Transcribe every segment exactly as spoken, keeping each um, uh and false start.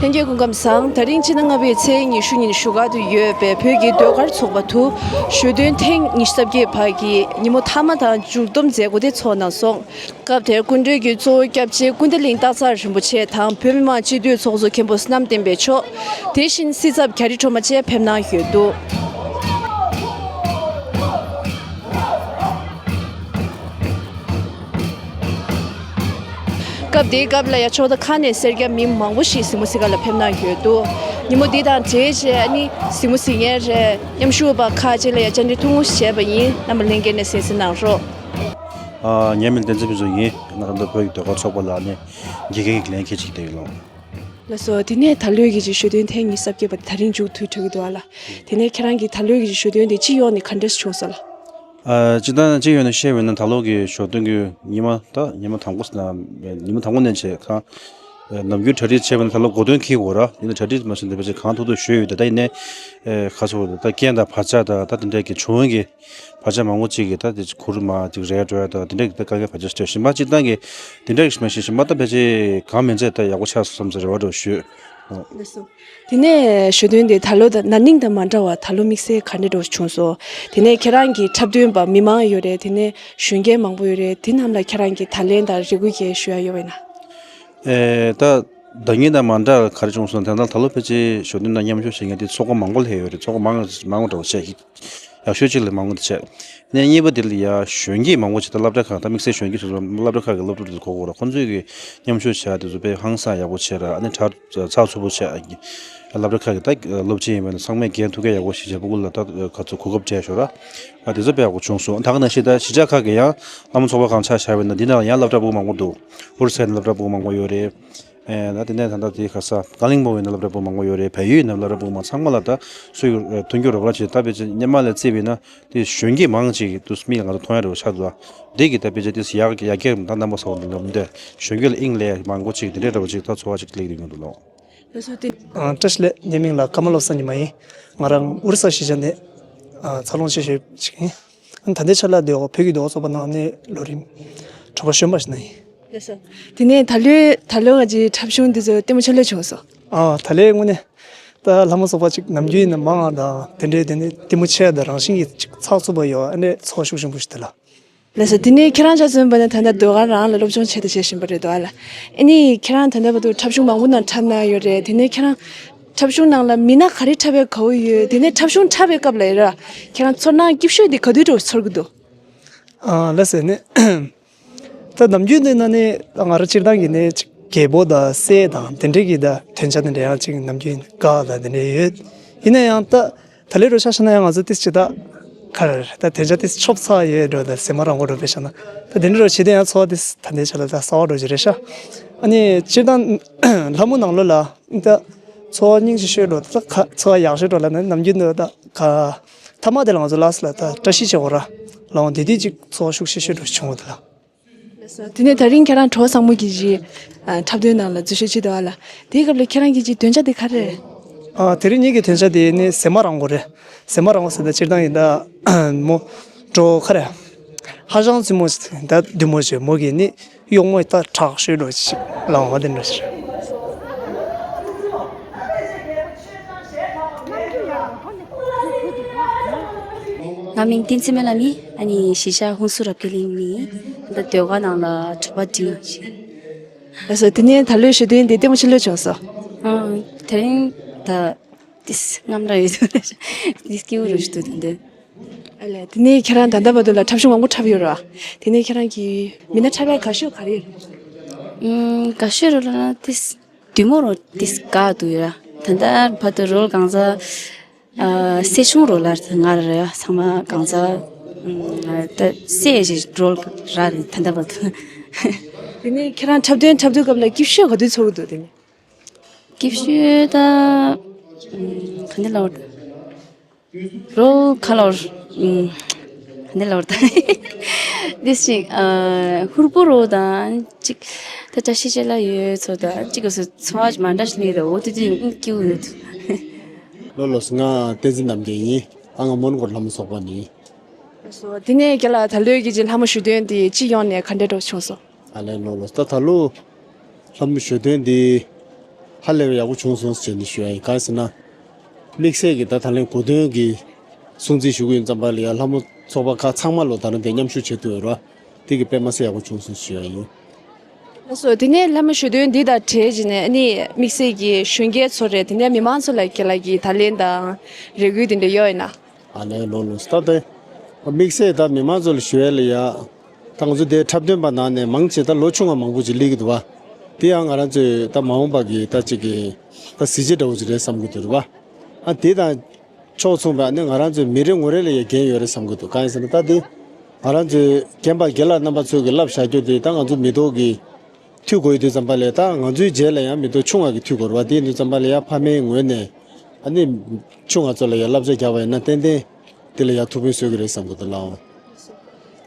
ལྷན་རྒྱས་སྐུ་ཁམས་བཟང་། ད་རིང་སྤྱི་ཟླ་ལྔ་པའི་ཚེས་ཉི་ཤུ་ཉིན་བཞུགས་སྒར་དུ་ཡོད་པའི་བོད་ཀྱི་ཟློས་གར་ཚོགས་པ་དུ་ཞོ་སྟོན་ཐེངས་ཉི་ཤུ་རྩ་བརྒྱད་པ་གི་ཉིན་མོ་མཐའ་མ་དང་མཇུག་བསྡོམས་མཛད་སྒོ་དེ་ཚོགས་གནང་སོང་། སྐབས་དེར་སྐུ་མགྲོན་གྱི་གཙོ་བོ་སྐྱབས་རྗེ་ཀུན་བདེ་གླིང་སྟག་ཚང་རིན་པོ་ཆེ་དང་བོད་མི་མང་སྤྱི་འཐུས་ཚོགས་གཙོ་མཁན་པོ་བསོད་ནམས་བསྟན་འཕེལ་མཆོག་དེ་བཞིན་སྲིད་ཚབ་རྒྱ་རི་སྒྲོལ་མ་བཅས་ཕེབས་གནང་ཡོད་འདུག་སྐབས་དེའི་སྐབས་ལ་ཡ་ཕྱོགས་མཐའ་ཁག་ནས་སེར་སྐྱ་མི་མང་པོ་ཞིག་གཟིགས་མོ་གཟིགས་ག་ལ་ཕེབས་གནང་ཡོད་འདུག་ཉིན་མོ་འདི་དང་འབྲེལ་བྱས་ཨ་ནི་གཟིགས་མོ་གཟིགས་མཁན་རེད། མཉམ་ཞུགས་པ་ཁག་ཅིག་ལ་ཡ་བཅར་འདྲི་ཐུང་ངུ་བྱས་པ་ཡིན། རྣམ་པ་ལྷན་རྒྱས་ནས་གསན་གཟིགས་གནང་རོགས། ཨ། ངའི་མིང་བསྟན་འཛིན་ཕུན་ཚོགས་ཡིན། ང་རང་ཚོ་བོད་ཀྱི་ཟློས་གར་ཚོགས་པ་ལ་ནི་དགེ་རྒན་གྱི་ལས་འཁེལ་ཅིག་བསྡད་ཡོད་ལགས། ལགས་སོ། དེ་ནས་ད་ལོའི་གི་ཅིག་ཞོ་སྟོན་ཐེངས་ཉི་ཤུ་རྩ་བརྒྱད་པ་དེ་ད་རིང་མཇུག་མཐུད་འགྲོ་གི་འདུག་ཨ་ལ། དེ་ནས་ཁྱེད་རང་གིས་ད་ལོའི་གི་ཅིག་ཞོ་སྟོན་དེ་སྤྱི་ཡོངས་ནས་ག་འདྲས་བྱུང་སོང་ལགས། ཨ། སྤྱིར་བཏང་སྤྱི་ཡོངས་ནས་བཤད་པ་ཡིན་ན་ད་ལོ་གི་ཞོ་སྟོན་གྱི་ཉི་མ་ད་ཉི་མ་དང་པོ་ཟེར་ན་ཉི་མ་དང་པོ་ནས་བྱས་གང་། ཨ། ནམ་རྒྱུན་གྲ་སྒྲིག་བྱས་པ་ཡིན་ན་ད་ལོ་འགོ་སྟོན་འཁེལ་དགོས་ར། ཡིན་ན་གྲ་སྒྲིག་མ་བྱས་ན་དེ་བས་ཅིག་གང་ཐུབ་ཐུབ་ཞུས་ཡོད་དེ། ད་ཡིན་ནའི་ཨེ་ག་ཚོད་ད་རྐྱེན་དང་བར་ཆད་དང་ད་དེ་འདྲས་ཀྱི་བྱུང་གི་བར་ཆད་མང་པོ་ཅིག་གིས་ད་དེ་གུ་རུ་མ་ཅིག་རལ་འགྲོ་ཡ་དང་དེ་འདྲ་གི་ད་དཀའ་ངལ་ཕལ་ཆེར་འཕྲད་ཤག་མ་གཅིག་ཏང་གི་དེ་འདྲ་གི་མ་ཤེས་ཤིང་མ་ད་ཕལ་ཆེར་གང་མིན་ཚད་ད་ཡག་པོ་ཆགས་སོང་བསམ་ཟེར་རེ་བ་འདྲ་བོ་ཞུས། ལགས་སོ། དེ་ནས་ཞོ་སྟོན་དེ་ད་ལོ་ད་ན་ནིང་དང་མ་འདྲ་བ་ད་ལོ་དམིགས་བསལ་ག་འདྲ་འདྲ་བོ་བྱུང་སོང་། དེ་ནས་ཁྱེད་རང་གི་འཁྲབ་སྟོན་པ་མི་མང་ཡོད་རེད། དེ་ནས་གཞོན་སྐྱེས་མང་པོ་ཡོད་རེད། དེ་རྣམས་ལ་ཁྱེད་རང་གི་ད་ལན་དང་རེ་སྐུལ་གྱི་ཞུ་ཡ་ཡོད་པ་ཡིན་ན། ཨེ། ད་ཟླ་ཉིན་དང་མ་འདྲ་ག་རེ་བྱུང་སོང་དེ་ད་ད་ལོ་ཕལ་ཆེར་ཞོ་སྟོན་དང་མཉམ་ཞུགས་བྱེད་མཁན་དེ་ཚོགས་པ་མང་པོ་སླེབས་ཡོད་རེད། ཚོགས་པ་མང་མང་པོ་འདྲ་བོ་བྱས་ཤིག་ཡག་ཤོས་ཅིག་ལ་མང་པོ་འདྲ་བྱས། ནས་གཉིས་པ་དེ་ལ་ཡ་གཞོན་སྐྱེས་མང་པོ་ཅིག་ད་སློབ་གྲྭ་ཁག་ད་དམིགས་བསལ་གཞོན་སྐྱེས་སོ་སོ་སློབ་གྲྭ་ཁག་གི་སློབ་ཕྲུག་དེ་ཚོ་གོ་དགོས་ར། ཁོང་ཚོས་ཀྱི་མཉམ་ཞུགས་བྱ་དེ་ཚོ་དཔེ་ཧང་སང་ཡག་པོ་བྱས་ར། ཨ་ནི་དྲག་ཚགས་ཚུད་པོ་བྱས། སློབ་གྲྭ་ཁག་གི་ད་སློབ་ཆེན་ཡིན་པ་ན་ཚང་མས་འགན་ཐུགས་ཁུར་ཡག་པོ་ཞིག་བྱས། ཕྲུ་གུ་ལ་ད་ག་ཚོད་གོ་སྐབས་སྤྲད་ཤོག་ར། ཨ། དེ་ཚོ་དཔེ་ཡག་པོ་བྱུང་སོང་། ད་ག་ནང་བཞིན་ད་གཞིས་ཆགས་ཁག་གི་ཡང་ལྷ་མོ་ཚོགས་པ་གང་ཆ་བཞག་པ་ཡིན་ན་འདི་ནང་ཡང་སློབ་གྲྭ་ཕྲུ་གུ་མང་པོ་འདུག་ཨུ་རུ་སུ་ནས་སློབ་གྲྭ་ཕྲུ་གུ་མང་པོ་ཡོད་རེད། ཨེ། ད་དེ་ནས་ད་ལྟ་དེ་ག་ས་ཀ་ལིང་པོང་ཡིན་ན་སློབ་གྲྭ་ཕྲུ་གུ་མང་པོ་ཡོད་རེད། བལ་ཡུལ་ཡིན་ན་སློབ་གྲྭ་ཕྲུ་གུ་མང་ཚང་མ་ལ་ད་སུ་ཡོད་མཐུན་འགྱུར་རོགས་རམ་བྱེད། ད་དཔེ་ཆ་སྔོན་མ་ལ་བརྩིས་པ་ཡིན་ན་དེ་གཞོན་སྐྱེས་མང་ཅིག་དུས་མིག་ལ་ང་ཚོ་མཐོང་ཡ་འདྲ་བོ་ཆགས་འདུག་འདི་གི་ད་དཔེ་ཆ་དེ་ཡག་ཡག་གེ་ད་རྣམ་པ་གསར་པ་འདུག་ལབ་འདི་གཞོན་སྐྱེས་ལ་དབྱིངས་ལས་མང་པོ་ཅིག་དེ་འདྲའི་འདྲ་བོ་ཅིག་ད་ཚོར་བ་ཅིག་སླེབས་ཀྱི་ཡོང་འདུག་ལོ། ལགས་སོ། དེ། ཨ། བཀྲ་ཤིས་བདེ་ལེགས། ངའི་མིང་ལ་ཀརྨ་བློ་བཟང་ཉི་མ་ཡིན། ང་རང་ཨུ་རུ་ས་གཞིས་ཆགས་ནས། ཨ། འཚར་ལོངས་བྱེད་ཤེས་ཅིག་ཡིན། ཨ། ད་ལྟའི་ཆ་ལ་ཟློས་གར་བོད་ཀྱི་ཟློས་གར་ཚོགས་པ་ནང་ནས་ལོ་རིམ་གྲྭ་པ་གཞོན་པ་ཞིག་ན་ཡིན། ལགས་སོ། དེ་ནས་ད་ལོའི་ད་ལོ་ང་ཚོའི་འཁྲབ་གཞུང་འདི་ཚོ་ལྟད་མོ་ཆ་ལོས་བྱུང་སོང་། ཨ། ད་ལོའི་དངོས་གནས་ད་ལྷ་མོ་ཚོགས་པ་ཅིག་ནམ་རྒྱུན་ཡིན་ན་མང་ང་དང་དེ་འདྲའི་དེ་ནས་ལྟད་མོ་ཆེ་དང་རང་བཞིན་གྱིས་ཅིག་ཚགས་ཚུད་པོ་ཡོད། ཨ་ནི་ཚོར་བ་ཤུགས་ཆེན་པོ་ཞིག་འདུག་ལགས། ལགས་སོ། དེ་ནས་ཁྱེད་རང་ཆ་མཚོན་པ་ན་ད་ལྟ་ཟློས་གར་རང་ལ་སློབ་སྦྱོང་བྱས་དང་བྱེད་བཞིན་པ་རེད་འདུག་ཨ་ལ། ཨ་ནི་ཁྱེད་རང་ད་ལྟ་བར་དུ་འཁྲབ་གཞུང་མང་པོ་ནང་འཁྲབ་གནང་ཡོད་རེད། དེ་ནས་ཁྱེད་རང་འཁྲབ་གཞུང་ནང་ལ་མི་སྣ་ག་རེ་འཁྲབ་པའི་དགའ་བོ་ཡོད། དེ་ནས་འཁྲབ་གཞུང་འཁྲབ་པའི་སྐབས་ལ་ཡ་ར་ཁྱེད་རང་ཚོར་སྣང་སྐྱིད་ཤོས་དེ་ག་དུས་འདྲ་བོ་ཚོར་གི་འདུག་ཨ། ལགས་སོ། ནི་ད་ནམ་རྒྱུན་དེ་ན་ནི་ང་རང་སྤྱིར་བཏང་གི་ནི་ཅིག་རྒད་པོ་དང་སྲས་དང་དེ་འདྲས་ཀྱི་ད་དོན་ཆ་དེ་འདྲ་ཡང་ཅིག་ནམ་རྒྱུན་དགའ་དང་དེ་འདྲས་ཡོད། ཡིན་ན་ཡང་ད་ད་ལོའི་རོ་ཆ་བཞག་ན་ཡང་ང་ཚོ་ཏིས་ཅི་ད་ག་རེ་ད་དེ་འདྲ་ཏིས་ཆོབ་ཚ་ཡོད་འགྲོ། ད་སེམས་མ་རང་གོ་འགྲོ་བས་བཞག་ན་ད་དེ་འདྲ་རོ་བྱེད་དེ་ཡང་ཚོར་བ་ཏིས་ད་ལྟའི་ཆ་ལ་ད་གསར་པ་འགྲོ་གི་རེད་ཤག་ཨ་ནི་སྤྱིར་བཏང་ལྷ་མོ་ནང་ལོགས་ལ་ད་ཚོར་བ་སྙིང་རྗེ་ཤོས་འགྲོ། ད་ག་ཚོར་བ་ཡག་ཤོས་འགྲོ་ལབ་ན་ནམ་རྒྱུན་དུ་ད་ག་མཐའ་མ་དེ་ལ་ང་ཚོ་ལ་སི་ལ་ད་བཀྲ་ཤིས་ཆེ་བོ་ར་ལའང་དེ་དུས་ཅིག་ཚོར་བ་ཤུགས་ཆེ་ཤོས་འགྲོ་བྱུང་བ་དེ་ལ། དེ་ནས་ད་རིང་ཁྱེད་རང་གྲོགས་བཟང་མོ་གི་ཅིག་ཨ། འཁྲབ་སྟོན་ནང་ལ་འཛུལ་ཞུགས་བྱེད་འདུག་ཨ་ལ། དེའི་སྐབས་ལ་ཁྱེད་རང་གི་ཅིག་འདོན་ཆ་དེ་ག་རེ་རེད། ཨ། དེ་རིང་ངེད་ཀྱི་འདོན་ཆ་དེ་ནི་སེམས་མ་རང་གོ་རེད། སེམས་མ་རང་གོ་ཟེར་ད་སྤྱིར་བཏང་ཡིན་ད་མོ་འགྲོ་ག་རེ་ཧ་ཅང་བཙུན་མོ་ད་བདུད་མོ་བྱོས་མོ་གི་ནི་གཡོག་མོ་ད་དྲག་ཤོས་འགྲོ་ཅིག་ལའང་བ་དེ་འདྲ་ཞིག་རེད། ང་མིང་བསྟན་འཛིན་སྨོན་ལམ་ཡིན། ཨ་ནི་གཞིས་ཆགས་ཧུན་སུར་རབ་རྒྱས་གླིང་ནས་ཡིན། ད་ཟློས་གར་ནང་ལ་གྲྭ་པ་འགྲིག་ཡོད་ཅིག་ལགས་སོ། དེ་ནས་ད་ལོའི་ཞུ་དོན་འདི་ལྟད་མོ་ཆེ་ལོས་བྱུང་སོང་། ཨ། དེ་རིང་ད་ཏིས་རྔམ་ར་ཡོད་དུ་ཏིས་སྐྱིད་པོ་རུ་ཞུ་དུ་དེ་འདི། ཨ་ལས། དེ་ནས་ཁྱེད་རང་ད་ལྟ་བར་དུ་ལ་འཁྲབ་གཞུང་མང་པོ་འཁྲབ་ཡོད་ར། དེ་ནས་ཁྱེད་རང་གི་མི་སྣ་འཁྲབ་ཡག་དགའ་ཤོས་ག་རེ་ཡོད། ཨུམ། དགའ་ཤོས་རུ་ལ་ན་ཏིས་བདུད་མོ་རུ་ཏིས་དགའ་འདུག་ཡོད་ར། ད་ལྟ་བར་དུ་རོལ་གང་ཟ། ཨ། སེ་ཆུང་རོ་ལར་ང་ར་ཡ་ཚང་མ་གང་ཟ། ཨ། ད་སེ་ཞིག་རོལ་ར་རེད་ད་ལྟ་བར་དུ། དེ་ནས་ཁྱེད་རང་འཁྲབ་སྟོན་འཁྲབ་དུས་སྐབས་ལ་སྐྱིད་ཤོས་ག་དུས་ཚོར་གི་འདུག་དེ་ནས། སྐྱིད་ཤོས་ད། ཨ། ག་འདི་ལ་བར་དུ། རོལ་ཁ་ལོར། ཨ། ག་འདི་ལ་བར་དུ། འདི་ཞིག་ཨ། ཧུར་པོ་རོ་དང་ཅིག་ད་བཀྲ་ཤིས་ཅེ་ལ་ཡོད་ཚོ་ད་ཅིག་ག་སུ་ཚོ་ཨ་མ་འདྲ་ཞིག་ནི་རོ་འོ་དུ་དུ་སྐྱིད་ཡོད། ལོ་ལོ་སུ་ང་བསྟན་འཛིན་རྣམ་རྒྱལ་ཡིན། ཨ། ང་མོན་གྷོ་ལྷ་མོ་ཚོགས་པ་ནས། སོ། དེ་ནས་རྒན་ལགས་ད་ལོའི་གི་ཅིག་ལྷ་མོ་ཞུ་སྟོན་དེ་སྤྱི་ཡོངས་ནས་ག་འདྲ་འདྲ་བྱུང་སོང་། ཨ་ལས་ལོ་ལོ་ད་ད་ལོ་ལྷ་མོ་ཞུ་སྟོན་དེ་ ཧ་ལས་པའི་ཡག་པོ་བྱུང་སོང་ཟེར་ནས་ཞུ་ཡ་ཡིན། གང་ཡིན་ཟེར་ན། དམིགས་བསལ་གྱི་ད་ད་ལན་གོ་སྟོན་གྱི་སྲུང་བརྩི་ཞུ་གི་ཡོད་ཙམ་པ་ལ་ཡ་ལྷ་མོ་ཚོགས་པ་ཁག་ཚང་མ་ལོ་ད་རུང་དེ་མཉམ་ཞུགས་བྱེད་ཐུབ་ཡོད་ར། དེ་གི་དཔེ་མ་སྲིད་ཡག་པོ་བྱུང་སོང་ཞུ་ཡ་ཡིན། ལགས་སོ། དེ་ནས་ལྷ་མོ་ཞུ་སྟོན་འདི་དང་འབྲེལ་བྱས་ནས་ཨ་ནི་དམིགས་བསལ་གྱི་གཞོན་སྐྱེས་ཚོ་རེད། དེ་ནས་མི་མང་ཚོ་ལ་རྒན་ལགས་ཀྱི་ད་ལན་དང་རེ་སྐུལ་དེ་འདྲ་ཡོད་ཡིན་ན། ཨ་ནེ་ལོ་ལོ་སྟ་དེ། དམིགས་བསལ་ད་མི་མང་ཚོ་ལ་ཞུ་ཡ་ལ་ཡ། ད་ང་ཚོ་དེ་འཁྲབ་སྟོན་པ་ནང་ནས་མང་ཆེ་ད་ལོ་ཆུང་བ་མང་པོ་ཅིག་སླེབས་ཀྱི་འདུག་བ། དེ་ཡང་ང་རང་ཚོས་ད་མ་འོངས་པ་གི་ད་ཅིག་གི་ད་གཟི་བརྗིད་འདྲ་བོ་ཅིག་རེད་བསམ་གྱི་འདུག་རེད་བ། ཨ་དེ་དང་ཕྱོགས་མཚུངས་པ་ནི་ང་རང་ཚོའི་མི་རེ་ངོ་རེ་ལ་ཡ་འགན་ཡོད་རེད་བསམ་གྱི་འདུག་གང་ཡིན་ཟེར་ན་ད་དེ་ང་རང་ཚོའི་རྒན་པ་རྒན་ལགས་རྣམ་པ་ཚོས་ཀྱི་བསླབ་བྱ་རྒྱུ་དེ་ད་ང་ཚོ་མི་ཐོག་གི་འཐུས་དགོས་ཡོད་དུས་ཙམ་པ་ལས་ད་ང་ཚོའི་རྗེས་ལ་ཡང་མི་ཐོག་ཆུང་བ་གི་འཐུས་དགོས་རེད་བ། དེ་ཡིན་དུས་ཙམ་པ་ལ་ཡང་ཕ་མའི་ངོས་ནས་ཨ་ནི་ཆུང་བ་ཚོ་ལ་ཡང་བསླབ་བྱ་རྒྱག་པ་ཡིན་ན་ཏན་ཏན་དེ་ལ་ཡང་ཐུགས་ཕན་གསོས་ཀྱི་རེད་བསམ་གྱི་འདུག་ལགས། དེ་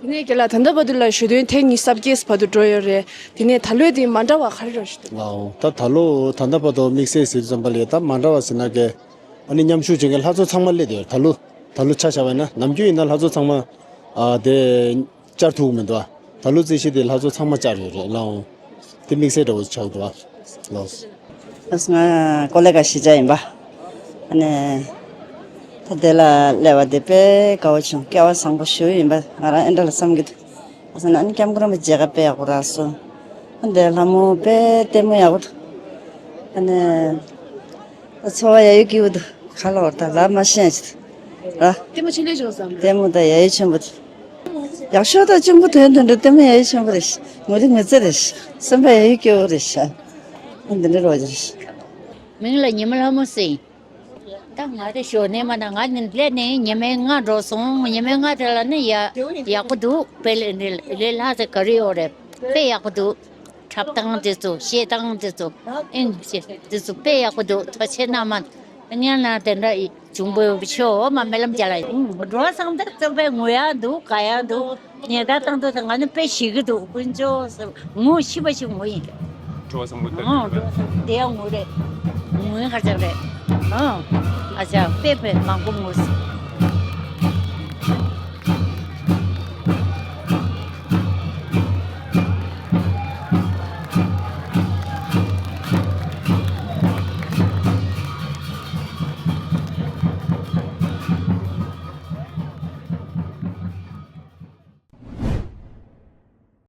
ནས་རྒན་ལགས་ད་ལྟ་བར་དུ་ལ་ཞུ་སྟོན་ཐེངས་ཉི་ཤུ་རྩ་བརྒྱད་བར་དུ་འགྲོ་ཡོད་རེད། དེ་ནས་ད་ལོའི་དེ་མ་འདྲ་བ་ག་རེ་རེད་ཞུ་དོན། ལགས། ད་ད་ལོ་ད་ལྟ་བར་དུ་དམིགས་བསལ་ཟེར་དུས་ཙམ་པ་ལ་ཡང་ད་མ་འདྲ་བ་ཟེར་ན་གི་ཨ་ནི་མཉམ་ཞུགས་བྱེད་མཁན་ལྷ་ཚོགས་ཚང་མ་སླེབས་བསྡད་ཡོད། ད་ལོ་ད་ལོ་ཆ་བཞག་པ་ཡིན་ན་ནམ་རྒྱུན་ཡིན་ན་ལྷ་ཚོགས་ཚང་མ་ཨ་དེ། བཅར་ཐུབ་ཀྱི་མི་འདུག་ཨ། ད་ལོ་རྩིས་གཞི་དེ་ལྷ་ཚོགས་ཚང་མ་བཅར་ཡོད་རེད་ལགས། དེ་དམིགས་བསལ་འདྲ་བོ་ཆགས་འདུག་ཨ། ལགས། ང་ཀོ་ལེ་ག་གཞིས་ཆགས་ཡིན་པ། ཨ་ནི། ད་དེ་ལ་སླེབས་པ་དེ་དཔེ་དགའ་བོ་བྱུང་། སྐལ་བ་བཟང་པོ་ཞེ་པོ་ཡིན་པ་ང་རང་ཨེ་འདྲ་ལ་བསམ་གྱི་འདུག་ཨ་ཟེར་ན་ཨ་ནི་སྐྱབས་མགོན་རིན་པོ་ཆེ་མཇལ་ཁ་དཔེ་ཡག་པོ་རག་སོང་། ཨ་འདི་ལྷ་མོ་དཔེ་ལྟད་མོ་ཡག་པོ་འདུག་ཨ་ནི། ཚོར་བ་ཡ་ཡོད་སྐྱིད་པོ་འདུག་ག་ལ་བར་ད་ལ་མ་ཤེས་ཅི་ར། ལྟད་མོ་ཆེན་པོ་བྱུང་སོང་། ལྟད་མོ་ད་ཡ་ཡོད་ཆེན་པོ་འདུག་ཡག་ཤོས་ད་གཅིག་པུ་དོན་དོན་འདྲ་ལྟད་མོ་ཡ་ཡོད་ཆེན་པོ་རེད། ངོ་རིག་ངོ་ཚ་རེད། སེམས་པ་ཡ་ཡོད་སྐྱིད་པོ་རེད། འདི་འདྲ་རོགས་རེད། མིང་ལ་ཉི་མ་ལྷ་མོ་ཟེར། ད་ང་དེ་ཞོ་ནས་མ་ན་ང་ནི་ལས་ནས་ཉི་མའི་ལྔ་འགྲོ་སོང་། ཉི་མའི་ལྔ་དེ་ལ་ནི་ཡ་ཡག་པོ་འདུག་དཔེ་ལས་ལས་ལྷ་ཟེར་ག་རེ་ཡོད་རེད། དཔེ་ཡག་པོ་འདུག་འཁྲབ་སྟངས་དེ་ཚོ་བཤད་སྟངས་དེ་ཚོ་ཨེ་ཅེ་དེ་ཚོ་དཔེ་ཡག་པོ་འདུག་ཐུགས་རྗེ་ཆེ་གནང་མ། ཉན་ན་དེ་འདྲ་ཡི་འབྱུང་པོའི་ཆོ་འོ་མ་སྨོན་ལམ་རྒྱག་ལ་ཡིན། འགྲོ་བསམ་ད་བཙོག་པའི་ངུ་ཡག་འདུག་ག་ཡག་འདུག་ཉེ་ད་བཏང་དུས་ང་ནི་དཔེ་ཞིག་གི་འདུག་དཀོན་མཆོག་ཟེར་ངུ་ཤི་བ་ཞིག་ངུ་ཡིན། འགྲོ་བསམ་པ་ཨོ་འགྲོ་བསམ་དེ་ཡང་ངུ་རེད། ངུ་ཡིན་ཁ་ཅག་རེད། ཨོ་ཨ་ཅག་དཔེ་དཔེ་མང་པོ་ངུ།